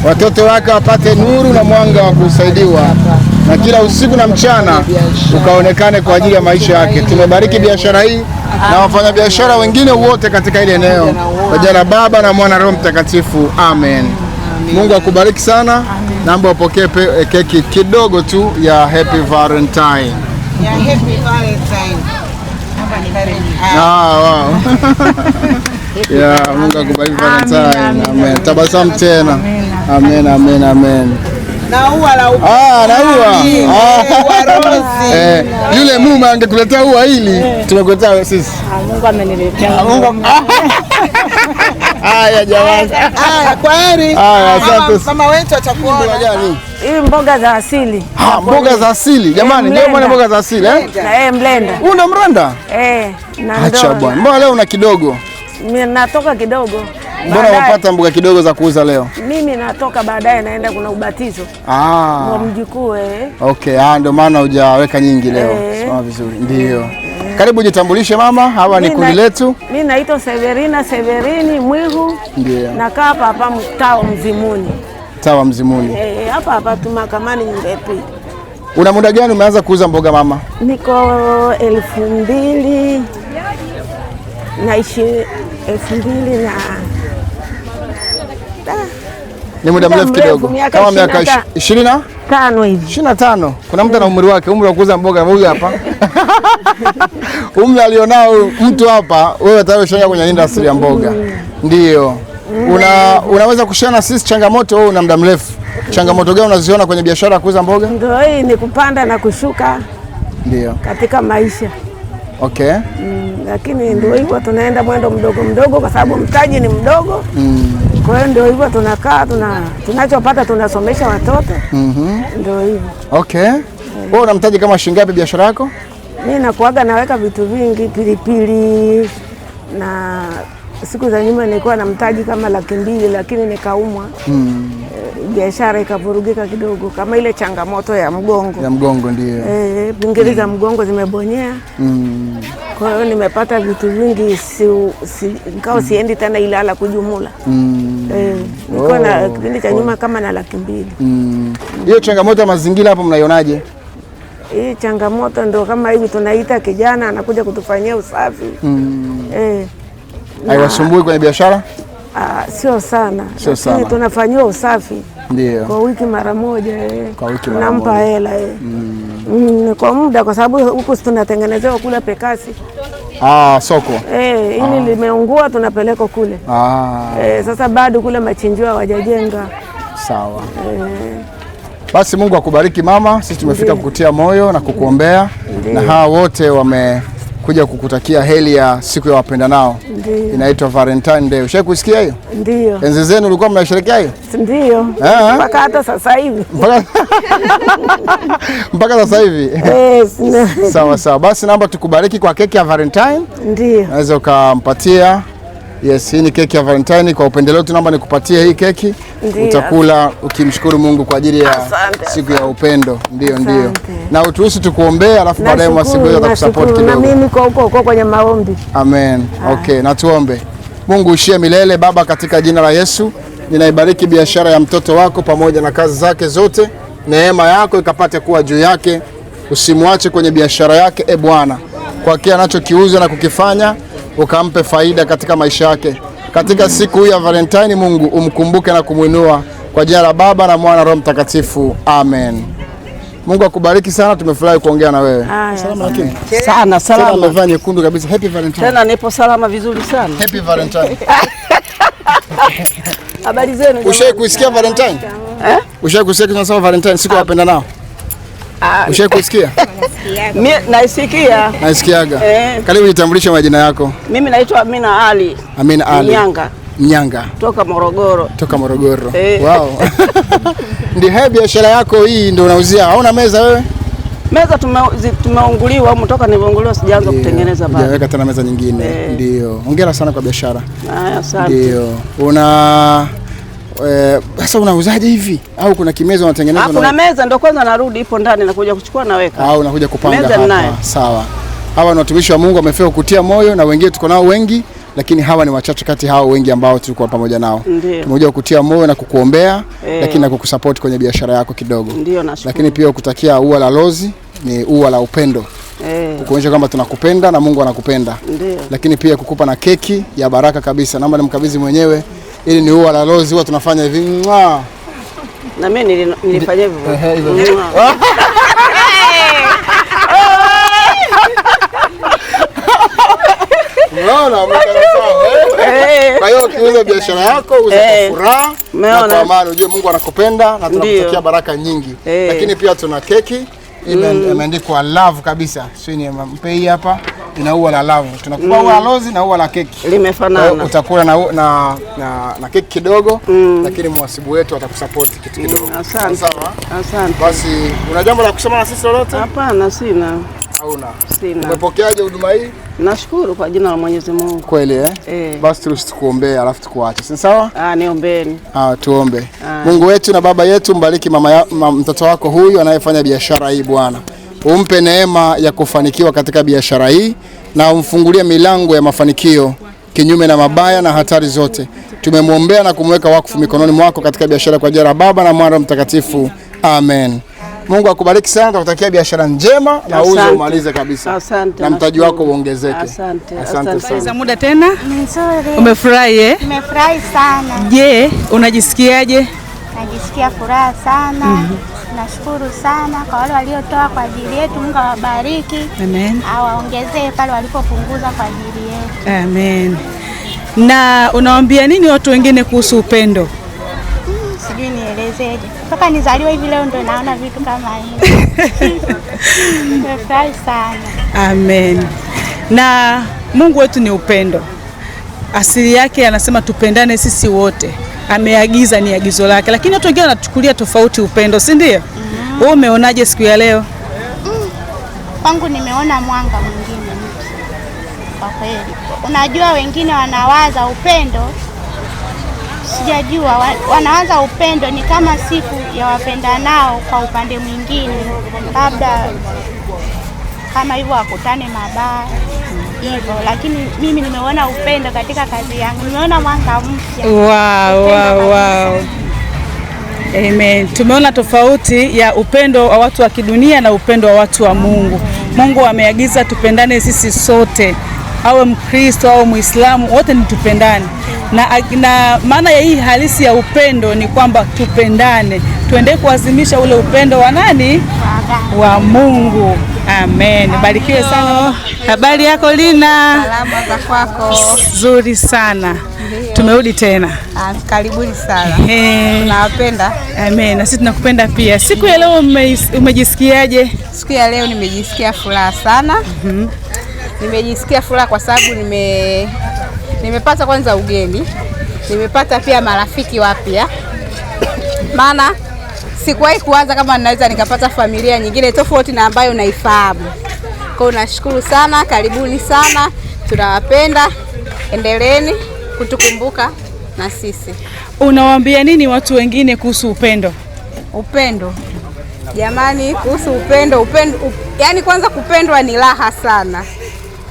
Watoto wake wapate nuru na mwanga wa kusaidiwa, na kila usiku na mchana ukaonekane kwa ajili ya maisha yake. Tumebariki biashara hii na wafanyabiashara wengine wote katika ile eneo, kwa jina la Baba na Mwana Roho Mtakatifu, amen. Mungu akubariki sana. Naomba upokee keki kidogo tu ya Happy Valentine. Ya Happy Valentine. Ah, wow. Yeah, Mungu akubariki Valentine. Amen. Tabasamu tena. Amen, amen, amen. Na ua la upendo. Ah, na ua. Ua rozi. Yule mume angekuletea ua hili, tumekuletea sisi. Mungu ameniletea. Mungu. Haya jamani. Haya, kwaheri. Haya, asante. Mama wetu atakuona. Hii mboga za asili. Ha, mboga za asili. Jamani, ndio maana mboga za asili eh? Na mlenda. Una mrenda? Na ndo. Acha bwana. Mbona leo una kidogo? Mimi natoka kidogo. Mbona unapata mboga kidogo za kuuza leo? Mimi natoka baadaye naenda kuna ubatizo. Wa mjukuu. Okay, ndio maana hujaweka nyingi leo. Simama vizuri. Ndio. Karibu jitambulishe mama, hawa ni kundi letu. Mimi naitwa Severina Severini Mwihu. Ndio. Nakaa hapa hapa mtaa Mzimuni. Mtaa wa Mzimuni. Hapa hapa tu mahakamani nyumba ya pili. Una muda gani umeanza kuuza mboga mama? Niko 2000 naishi 2000 na ni muda mrefu kidogo. Kama miaka 25 hivi. 25. Kuna mtu ana umri wake, umri wa kuuza mboga huyu hapa. Umri alionao mtu hapa, wewe tayari ushaingia kwenye industry ya mboga. Ndio. Unaweza kushare na sisi changamoto wewe una muda mrefu. Changamoto gani unaziona kwenye biashara ya kuuza mboga? Ndio hii ni kupanda na kushuka. Ndio. Katika maisha. Okay. Lakini ndio hivyo tunaenda mwendo mdogo mdogo kwa sababu mtaji ni mdogo. Kwa hiyo ndio hivyo tunakaa tunachopata tunasomesha watoto. Ndio hivyo. Okay. Wewe una mtaji kama shilingi ngapi biashara yako? Mimi nakuaga naweka vitu vingi, pilipili, na siku za nyuma nilikuwa na mtaji kama 200,000 lakini nikaumwa. Biashara ikavurugika kidogo kama ile changamoto ya mgongo. Ya mgongo ndio. Pingili za mgongo zimebonyea. Kwa hiyo nimepata vitu vingi nikawa siendi tena Ilala kujumula. Nilikuwa na kipindi cha nyuma kama na 200,000. Hiyo changamoto ya mazingira hapo mnaionaje? Hii changamoto ndio kama hivi tunaita kijana anakuja kutufanyia usafi. Haiwasumbui kwenye biashara? Sio sana. Sio sana. Tunafanyiwa usafi. Ndio. Kwa wiki mara moja. Kwa wiki mara moja. Nampa hela. Kwa muda kwa sababu huku tunatengenezewa kule Pekasi. Soko. Hili limeungua tunapeleka kule. Sasa bado kule machinjio hawajajenga. Sawa. Basi Mungu akubariki mama, sisi tumefika kukutia moyo na kukuombea. Na hawa wote wamekuja kukutakia heri ya siku ya wapendanao. Inaitwa Valentine Day. Ushawahi kusikia hiyo? Ndio. Enzi zenu ulikuwa mnasherehekea hiyo? Ndio. Mpaka hata sasa hivi. Mpaka sasa hivi. Sawa sawa. Basi naomba tukubariki kwa keki ya Valentine. Ndio. Unaweza ukampatia. Yes, hii ni keki ya Valentine. Kwa upendeleo tunaomba nikupatie hii keki. Ndiyo. Utakula ukimshukuru Mungu kwa ajili ya siku ya upendo. Ndio, ndio. Na uturuhusu tukuombee alafu baadaye mwasibu atakusupport kidogo. Na mimi niko huko huko kwenye maombi. Amen. Okay, na tuombe. Mungu ushie milele Baba, katika jina la Yesu, ninaibariki biashara ya mtoto wako pamoja na kazi zake zote. Neema yako ikapate kuwa juu yake. Usimwache kwenye biashara yake, e Bwana. Kwa kile anachokiuza na kukifanya, ukampe faida katika maisha yake. Katika siku hii ya Valentine, Mungu umkumbuke na kumwinua kwa jina la Baba na Mwana na Roho Mtakatifu. Amen. Mungu akubariki sana, tumefurahi kuongea na wewe. Salama lakini. Sana salama. Tena umevaa nyekundu kabisa. Happy Valentine. Tena nipo salama vizuri sana. Happy Valentine. Habari zenu? Ushawahi kuisikia Valentine? Eh? Ushawahi kusikia tunasema Valentine siku ya wapendanao? Ushawahi kusikia? Mimi naisikia. Naisikiaga. Karibu jitambulishe majina yako. Mimi naitwa Amina Ali. Amina Ali. Mnyanga. Mnyanga. Toka Morogoro. Toka Morogoro. Wow. Ndio hii biashara yako hii ndio unauzia. Hauna meza wewe? Meza tumeunguliwa au toka nilivyounguliwa sijaanza kutengeneza bado. Hujaweka tena meza nyingine. Ndio. Hongera sana kwa biashara. Haya, asante. Ndio. Una sasa unauzaje hivi? Au kuna kimeza unatengeneza? Kuna meza ndio kwanza narudi ipo ndani nakuja kuchukua naweka. Au unakuja kupanga meza hapa. Sawa. Hawa ni watumishi wa Mungu wamefika kutia moyo na wengine tuko nao wengi, lakini hawa ni wachache kati hao wengi ambao tulikuwa pamoja nao. Tumekuja kukutia moyo na kukuombea, lakini na kukusupport kwenye biashara yako kidogo. Ndio, nashukuru. Lakini pia kutakia ua la rozi ni ua la upendo. Kukuonyesha kwamba tunakupenda na Mungu anakupenda. Ndiyo. Lakini pia kukupa na keki ya baraka kabisa. Naomba nimkabidhi mwenyewe. Ili ni ua la rozi, huwa tunafanya hivi. Mwah. Na mimi nilifanya hivyo. Unaona sawa. Kwa hiyo ukiuza biashara yako uze kwa furaha na kwa amani, ujue Mungu anakupenda na tunakutakia baraka nyingi. Lakini pia tuna keki imeandikwa love kabisa. Sio ni mpe hii hapa ina ua la love. Tunakupa ua la rozi na ua la keki. Limefanana. Utakula na keki kidogo, lakini mwasibu wetu atakusupport kitu kidogo. Asante. Sawa. Asante. Basi una jambo la kusema na sisi lolote? Hapana, sina. Hauna? Sina. Umepokeaje huduma hii? Nashukuru kwa jina la Mwenyezi Mungu. Kweli eh? Basi tukuombee alafu tukuache. Si sawa? Niombeeni. Tuombe. Mungu wetu na Baba yetu, mbariki mtoto wako huyu anayefanya biashara hii Bwana. Umpe neema ya kufanikiwa katika biashara hii na umfungulie milango ya mafanikio kinyume na mabaya na hatari zote. Tumemwombea na kumweka wakfu mikononi mwako katika biashara kwa jina la Baba na Mwana Mtakatifu. Amen. Mungu akubariki sana, tukutakia biashara njema na uze umalize kabisa. Asante. Na mtaji wako uongezeke. Asante. Asante sana. Za muda tena? Nzuri. Umefurahi eh? Nimefurahi sana. Je, unajisikiaje? Najisikia furaha sana. Nashukuru sana kwa wale waliotoa kwa ajili yetu. Mungu awabariki. Amen. Awaongezee pale walipopunguza kwa ajili yetu. Amen. Na unawaambia nini watu wengine kuhusu upendo? Sijui nielezeje. Toka nizaliwe hivi leo ndo naona vitu kama hivi. Nimefurahi sana. Amen. Na Mungu wetu ni upendo. Asili yake anasema tupendane sisi wote. Ameagiza, ni agizo lake. Lakini watu wengine wanachukulia tofauti upendo, si ndio? Wewe umeonaje siku ya leo? Kwangu nimeona mwanga mwingine mpya. Kwa kweli. Unajua wengine wanawaza upendo, sijajua wanawaza upendo ni kama siku ya wapendanao kwa upande mwingine, labda kama hivyo wakutane mabaya hivyo, lakini mimi nimeona upendo katika kazi yangu, nimeona mwanga mpya. Wow, wow, wow. Amen. Tumeona tofauti ya upendo wa watu wa kidunia na upendo wa watu wa Mungu. Mungu ameagiza tupendane sisi sote, awe Mkristo au Muislamu, wote ni tupendane. Na maana ya hii halisi ya upendo ni kwamba tupendane. Tuendelee kuazimisha ule upendo wa nani? Wa Mungu. Amen. Barikiwe sana. Habari yako Lina? Salama za kwako? Nzuri sana. Tumerudi tena. Karibuni sana. Tunawapenda. Amen. Na sisi tunakupenda pia. Siku ya leo umejisikiaje? Siku ya leo nimejisikia furaha sana. Nimejisikia furaha kwa sababu nimepata kwanza ugeni. Nimepata pia marafiki wapya. Maana sikuwahi kuanza kama ninaweza nikapata familia nyingine tofauti na ambayo naifahamu. Kwa hiyo nashukuru sana, karibuni sana, tunawapenda. Endeleeni kutukumbuka na sisi. Unawaambia nini watu wengine kuhusu upendo? Upendo. Jamani, kuhusu upendo, yani kwanza kupendwa ni raha sana.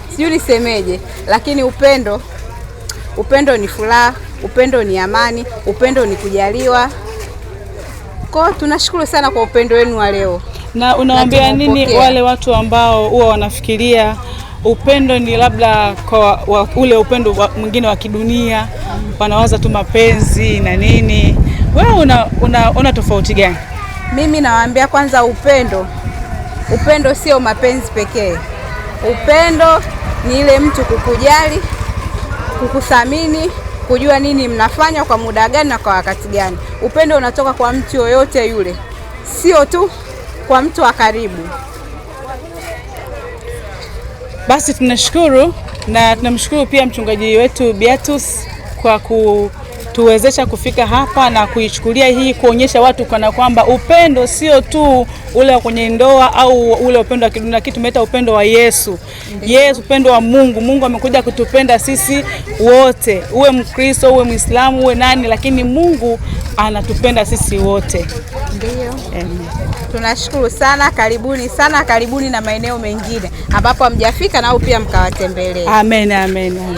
Sijui nisemeje, lakini upendo ni furaha, upendo ni amani, upendo ni kujaliwa. Kwa tunashukuru sana kwa upendo wenu wa leo. Na unawaambia nini wale watu ambao huwa wanafikiria upendo ni labda kwa ule upendo mwingine wa kidunia, wanawaza tu mapenzi na nini. Wewe unaona tofauti gani? Mimi nawaambia kwanza, upendo sio mapenzi pekee. Upendo ni ile mtu kukujali, kukuthamini, kujua nini mnafanya kwa muda gani na kwa wakati gani. Upendo unatoka kwa mtu yoyote yule, sio tu kwa mtu wa karibu. Basi tunashukuru, na tunamshukuru pia mchungaji wetu Beatus kwa kutuwezesha kufika hapa na kuichukulia hii, kuonyesha watu kana kwamba upendo sio tu ule kwenye ndoa au ule upendo wa kidunia, lakini tumeleta upendo wa Yesu. Yesu, upendo wa Mungu. Mungu amekuja kutupenda sisi wote, uwe Mkristo, uwe Muislamu, uwe nani, lakini Mungu anatupenda sisi wote. Ndio. Tunashukuru sana, karibuni sana, karibuni na maeneo mengine ambapo hamjafika nao pia mkawatembelee. Amen, amen.